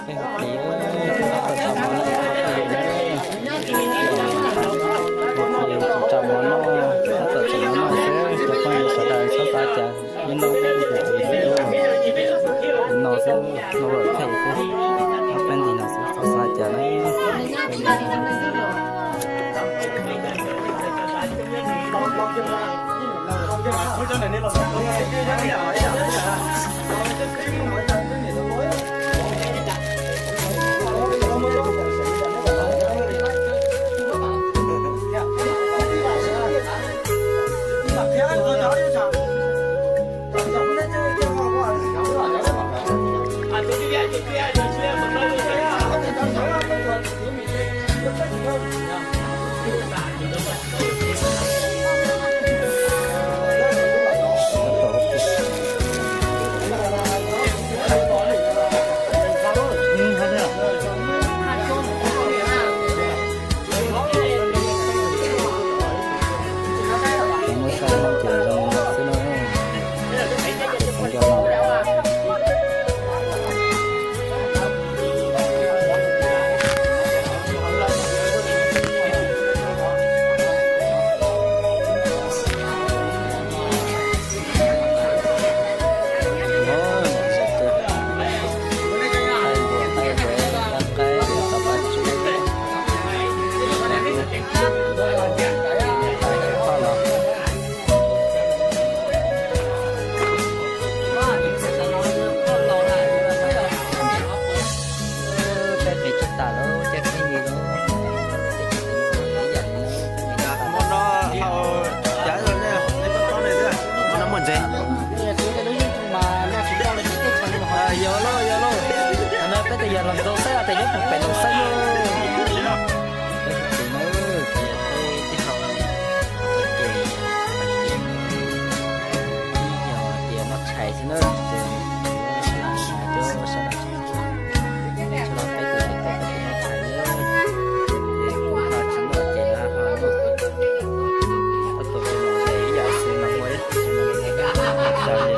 Ua li, tab tom tso mov noj, ua li, tso mov noj, tab tom tso mov noj xwb, cov phooj ywg sawv daws txhob xav cas, ib hnub no xwb, hnub lawm thaij xwb, ob peb nti no xwb, txhob xav cas na. Muab saib hauv ces zoo xwb na. Hauv cov no. Peb qiv tsuj tas lawm, caij pheej yig lawm. Hmo no haus cawv los ne, nej koj tau ne xwb, hmo no muaj ntses. Yog lauj, yog lauj. No peb tus yog los ntxau xwb, tes nyob puag pem ntxau xwb lauj. Peb tus na, ces peb tij laug ces, ces ib yog tias noj tshais xwb na, ces cov sawv daws tsis noj tshais na, ces kuv ho tsis noj ces lawv ho noj. Tab tom ces ib yam xwb no, ua ib txhis no,